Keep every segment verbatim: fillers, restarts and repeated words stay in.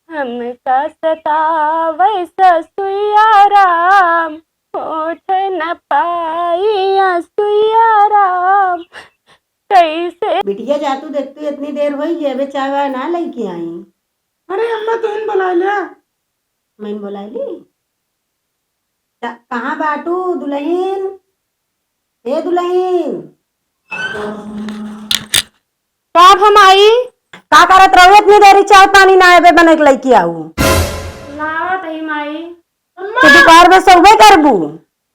हमका सतावै ससुइया राम, होठ न पाई आंसुइया राम, कैसे। बिटिया, जा तू, देख तू, इतनी देर होई गई, अबे चाय वाय ना लइके आई। अरे अम्मा, तू इन बुला लिया। मैं बोला ली। त-, कहाँ बाटू दुलहिन? ए दुलहिन। का भमाई? का करत रहू इतनी देरी, चाय पानी ना आवे बने के लइके आऊ। लावत ही माई। अम्मा! तो दुपहर में सोबे करबू?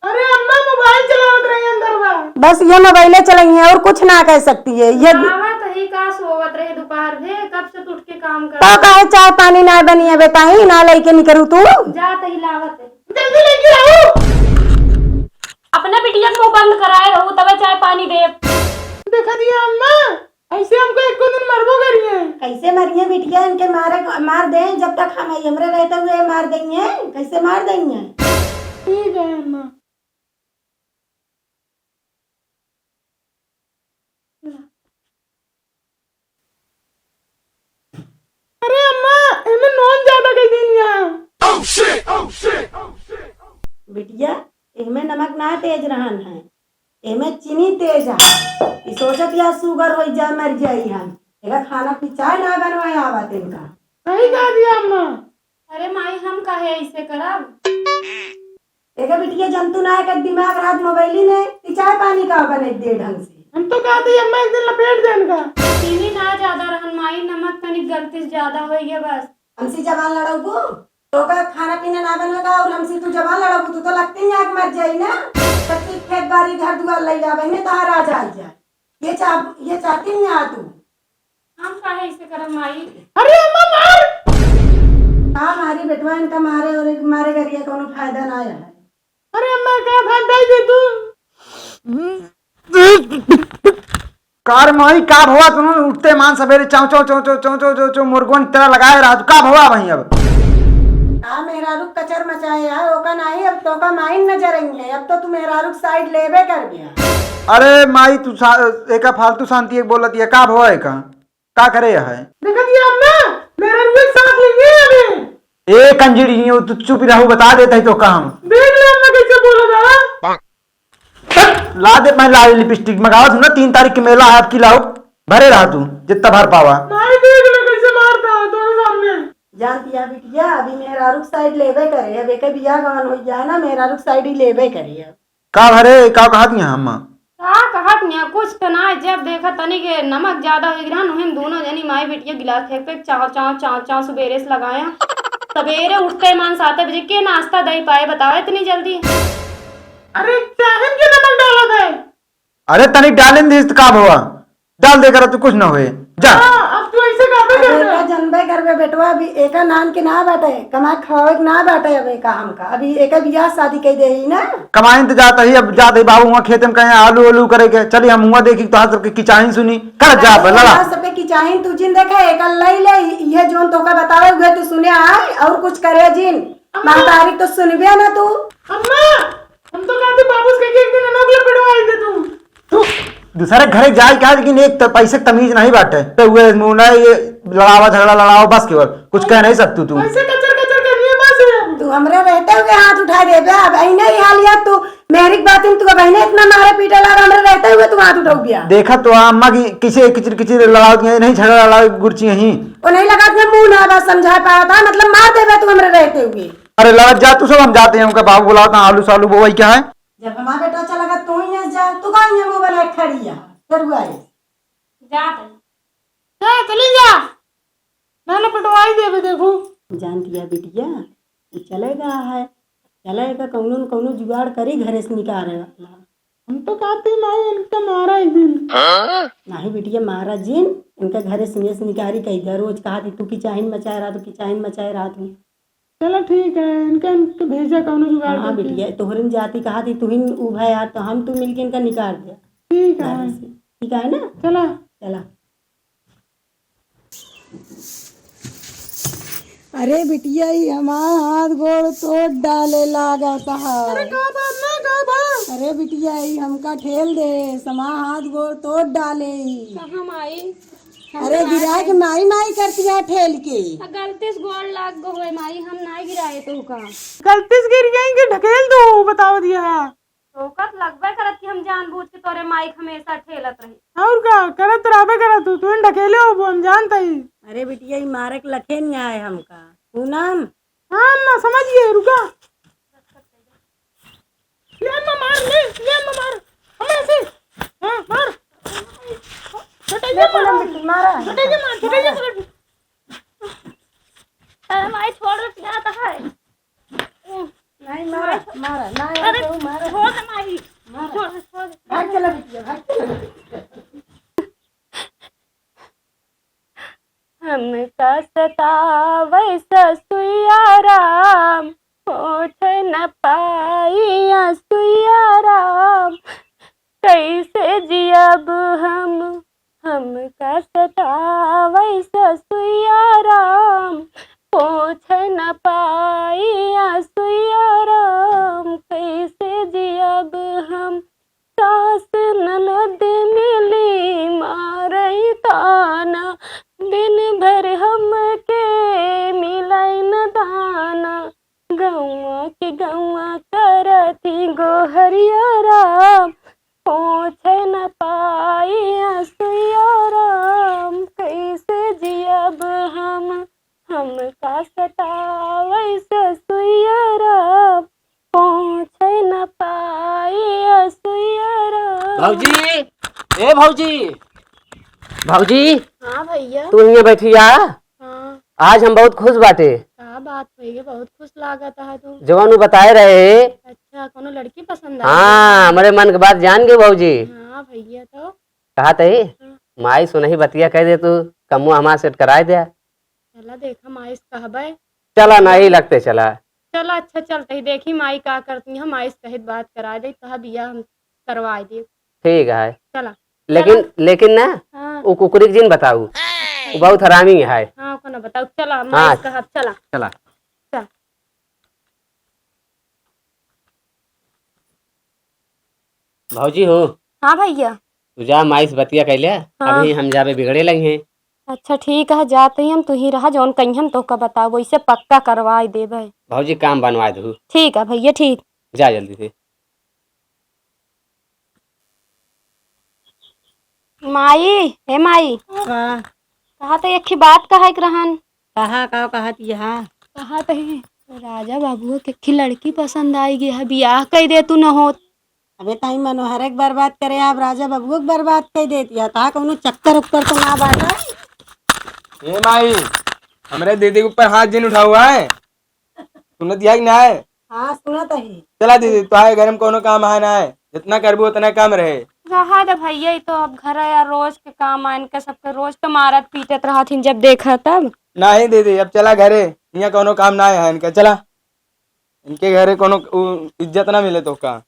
अरे अम्मा, मोबाइल चलावत रही अंदर बा। बस ये मोबाइले चलाई है और कुछ ना कह सकती है ये। लावत ही का, सोवत रहे दोपहर भे, कब से उठ के काम कर। तो काहे चाय पानी ना बनी है बेटा, ही ना लेके निकरू तू? जात ही लावत है। जल्दी लेके आओ। अपने बिटिया के मुंह बंद कराए रहू, तबे चाय पानी दे। देखा दिया अम्मा, ऐसे हमको एको दिन मरबो करिए। कैसे मरिए बिटिया, इनके मारे, मार दे, जब तक हम, हमरे रहते हुए मार देंगे, कैसे मार देंगे? ठीक है अम्मा। अरे अम्मा, एमे नून ज्यादा कइ दीन या। बिटिया, एमे नमक ना तेज रहन है, एमे चीनी तेज है। ई सोचत या सुगर होइ जाए, मर जाई हम। एका खाना पी चाय ना बनवाए आवत इनका। सही कह दिया अम्मा। अरे माई, हम काहे ऐसे करब? एका बिटिया, जंतु ना है, एका दिमाग रात मोबाइली में, ई चाय पानी का बने दे ढंग से। हम तो कहते ही अम्मा एक दिन लपेट दे इनका। चीनी ना ज्यादा रहन माई, नमक तनिक गलती से ज्यादा होइ गया बस। हमसे जबान लड़ाऊ को, तो का खाना पीना ना बनवेगा और हमसे तू जबान लड़ाऊ, तू तो लगती है कि मर जाई ना। कच्ची खेत बारी घर दुआर लइ जावे में तहार आ जाई जा। ये चाह, ये चाहती नहीं आ तू। हम काहे ऐसे करब माई? अरे अम्मा मार! का मारी बेटवा, इनका मारे और एक मारे गरिया कोनो फायदा ना है। अरे अम्मा, का फायदा ही दे तू? कार माई, का भवा तुम उठते मान सवेरे चाव चाव चाव चाव चाव चाव चाव चाव मुर्गवन तेरा लगाए रहा, का भवा वहीं अब? का मेहरारू कचर मचाए यार, ओका नाही अब तोका माइन नजर आई है, अब तो तू मेहरारू के साइड लेबे कर गया। अरे माई, तू सा-, एका फालतू शांति एक बोलत ये, का भवा एका? का करे है? देखत ही अम्मा, मेहरारू एक साथ लेंगे अबे। ए कंजरी, यूं तू चुप रहू, बता देता ही तो काम। देख ले अम्मा कैसे बोला था। ला दे, मैं लाल लिपस्टिक मंगावत हूँ ना, तीन तारीख के मेला है आपकी, लाओ, भरे रहा तू, जितना भर पावा। माई देख ले कैसे मारता है तोरे सामने। जानती है बिटिया, अभी मेहरारू के साइड लेबे करे, अब एके बियाह गवन हो जाए ना, मेहरारू के साइड ही लेबे करे अब। का भरे, का कहत नहीं अम्मा? का कहत नहीं, कुछ तो ना, जब देखा तनी के नमक ज्यादा हो गया, उहिन दोनों जनी माई बिटिया गिलास फेंक फेंक चाव, चाव, चाव, चाव सुबेरे से लगाया। सबेरे उठते मान सात बजे के नाश्ता दे पाए, बताओ इतनी जल्दी। अरे, चाहन के नमक डाला था। अरे, तनिक डालिन दिस त का भवा? डाल दे कर तू कुछ ना होए। जा। हाँ, अब तू ऐसे कहबे अरे, करबे। एका जनबे करबे बेटवा, अभी एका नान के ना बाटे, कमा खवावे के ना बाटे अब एका हमका। अभी एका बियाह शादी कई दे ही ना। कमाइन त जात ही, अब जात ही बाबू हुआ खेते में कहें आलू आलू करे के। चली हम हुआ देखी तो हाथ सबके किचाइन सुनी। कर जा अरे, पर लड़ा। हमरा सबके किचाइन तू जिन देखे, एका लई ले, ये जोन तोका बतावे हुए तू सुने आए, और कुछ करे जिन। अम्मा। महतारी तो सुनबे ना तू। अम्मा, हम तो कहते बाबूस के एक दिन अनोखले पिटवाई दे तू। तू दूसरे घरे जाए क्या, लेकिन एक त-, पैसे के तमीज नहीं बाटे। तो हुए मुंह ना ये लड़ावा झगड़ा लड़ावा बस केवल, कुछ कह नहीं सकतू तू। ऐसे कचर कचर कर रही है बस ये। तू हमरे रहते हुए हाथ उठा देबे, अब ऐने ही हालिया तू मेहरी के बात में तू अब ऐने इतना मारे पीटे लाग, हमरे रहते हुए तू हाथ उठाऊ बिया। देखा तो अम्मा की किसे किचिर किचिर लड़ाओ, नहीं झगड़ा लड़ाओ गुरची यहीं। ओ नहीं लगा अपने मुंह ना बस समझा पाया था, मतलब मार देबे तू हमरे रहते हुए। अरे लड़त जा तू सब, हम जाते हैं, उनका बाबू बुलावत हैं, आलू सालू बोवई क्या है? जब हमारा बेटा चला गया, तू ही जा, तू का ही मुंह बना खड़ी है, करुआ है। जा तनी। जा, चली जा। ना, ना, पिटवाई देबे, देखू। जान दिया बिटिया, वो चले गया है, चले गया, कौनो न कौनो जुगाड़ करी घरे से निकाले वाला। हम तो कहते माई इनका मारा एक दिन। नहीं बिटिया, मारा जिन, इनका घरे से निकाली कही दिया। रोज कहा थी, "तू किचाइन मचाए रहा, तू किचाइन मचाए रहा तू।" चला ठीक है, इनका, इनका भेजा कौनो जुगाड़ हाँ करके। बिटिया, तोहरिन जाति कहा थी, तुहिन उ भाई यार, तो हम तू मिलके इनका निकाल दिया ठीक है। घरे से। ठीक है ना? चला। चला। अरे बिटिया, ई हमार हाथ गोड़ तोड़ डाले लागत है। अरे का बात ना, का बात? अरे बिटिया, ई हमका ठेल दे, हमार हाथ गोड़ तोड़ डाले ई। कहाँ माई? अरे गिराए के माई माई करती है ठेल के। आ, गलती से गोड़ लाग गो होए माई, हम नाई गिराए तोहका। गलती से गिर गई कि ढकेल दो, बताओ दिया। तोहका तो लगबे करत कि हम जानबूझ के तोरे माई के हमेशा ठेलत रही। और का करत रहबे करत तू, तू ढकेले हो, हम जानत ही। अरे बिटिया, ई मारे के लखे नहीं आए हमका। पूनम, हाँ अम्मा, समझ गए, रुका। ले अम्मा मार, ले, ले अम्मा मार। अम्मा ऐसे, हाँ, मार। छोटे ले ले मार। पूनम बिट्टी, मारा। छोटे ले मार, छोटे ले मार। अरे माई, छोड़ दे, पिरात है। नहीं, मारा, मारा, ना, अरे, तू मारा। छोड़ दे माई। मारा। छोड़, छोड़। भाग चला बिटिया, भाग चला। हमका सतावै ससुइया राम, पोंछै न पाई असुइया राम, कैसे जियब हम। हमका सतावै ससुइया राम, पोंछै न पाई असुइया राम, कैसे जियब हम। सास ननद मिली मारई ताना, दिन भर हमके मिलाई न दाना। गौआ के गौआ करती गोहरिया राम, पोंछे न पाई असुइया राम, कैसे जियब हम। हमका सतावै ससुइया राम, पोंछे न पाई असुइया राम। भौजी, ए भौजी, भौजी, हाँ भैया। तू हियाँ बैठी आ? हाँ। आज हम बहुत खुश बाटे। का बात भैया, बहुत खुश लागत है तू। जवन उ बताए रहे। अच्छा, कोनो लड़की पसंद आई? हाँ, हमरे मन के बात जान गए भौजी। हाँ भैया, तो कहत ही, हाँ। माई सुनही बतिया कह दे, तू कमुआ हमार सेट कराए दे। चला देखा माई से कहबे। चला नहीं लगते चला। चला अच्छा चलते ही देखी माई का करती है, माई से कहित बात करा दे, तहा बिया हम करवाए दे। ठीक है। चला। लेकिन चला। लेकिन ना हाँ। वो कुकुरी के जिन बताऊ, वो बहुत हरामी है। हाँ, ओको ना बताऊ। चला हाँ। माई से कहब, चला। चला। चल। भौजी हो। हाँ भैया। तू जा माई से बतिया कैले। हाँ। अभी हम जाबे बिगड़े लगी हैं। अच्छा ठीक है, जाते ही हम, तू ही रहा, जौन कहीं हम तोहका बताओ, वैसे पक्का करवाए देबे। भौजी काम बनवाए दू। ठीक है भैया, ठीक। जा जल्दी से। माई, हे माई। का? कहा तो एक ही बात कहे के रहन। कहा, का कहत यहा? कहा तो ही राजा बाबू के एक ही लड़की पसंद आई गई है, बियाह कई दे तू न होत। अबे ताई मनोहर के बर्बाद करे, आप राजा बबुआ के बर्बाद कर देती है। ता कौनो चक्कर उक्कर तो ना बाटा? ए माई, हमरे दीदी के ऊपर हाथ जिन उठा हुआ है, सुनत दिया कि ना है? हाँ, सुनत ही। चला दीदी, तो आए घर में कौनो काम है ना है, जितना करबू उतना कम रहे। रहा दे भैया, ई तो अब घर है यार, रोज के काम है इनके सबके, रोज तो मारत पीटत रहत हिन जब देखा तब। नहीं दीदी, अब चला घरे, यहाँ कौनो काम ना है इनका, चला। इनके घरे कोनो उ, इज्जत ना मिले तोहका।